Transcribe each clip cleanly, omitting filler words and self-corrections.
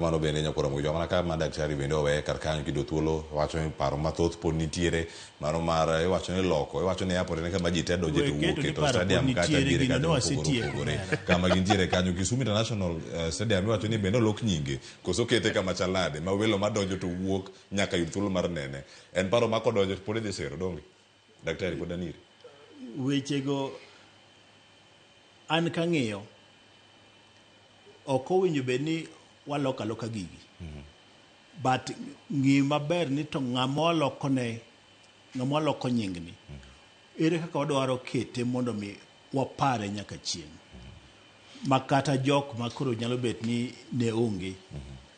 Mano bende nyakwar Ramogi mana ka ma daktari bende oweye kar kanyo kido thuolo wacho ni paro mathoth pod nitiere mano mar iwacho ni loko iwacho ni airport en kama ji te donje to We keto wuoke ni to paro pod stadium kacha nitiere, diere gino kacha ne mopogore wasetieko opogore omera. kama gintiere kanyo Kisumu International Stadium iwacho ni bende olok nyinge koso kete kama chal nade ma welo madonjo to wuok nyaka yud thuolo mar nene en paro ma kodonjo to pod idhi siro donge daktari pod aniri Wechego an kang'iyo ok owinjo bed ni waloko aloka gigi. But ng'i maber ni to ng'ama walokone ng'ama waloko nyingni ere kaka wadwaro kete mondo mi wapare nyaka chieng' ma kata jok ma koro nyalo bet ni ne onge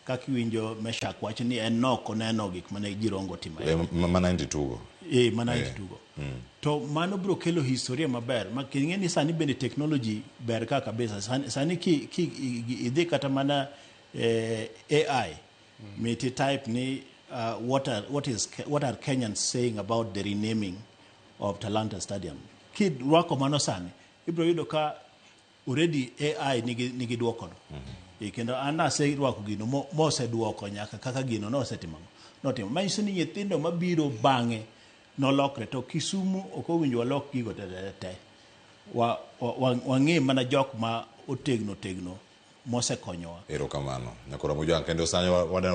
kaka iwinjo Meshak wacho ni en nok oneno gik mane Jirongo otimo Ma 92 go mana 92 go to mano biro kelo historia maber ma ing'e ni sani bende technology ber ka kabisa sani ki idhi kata mana AI miti type ni what are Kenyans saying about the renaming of Talanta Stadium kirwako mano sani ibiro yudo ka already AI nigi duoko no. Kendo an aserwako gino moseduoko nyaka kaka gino nosetimo notimo manyiso ni nyithindo mabiro bang'e nolokre to Kisumu ok owinjo walok gigo te te te wang'e mana jok ma otegno tegno mosekonyowa. Erokamano nyakwar Ramogi kendo sani wadwa.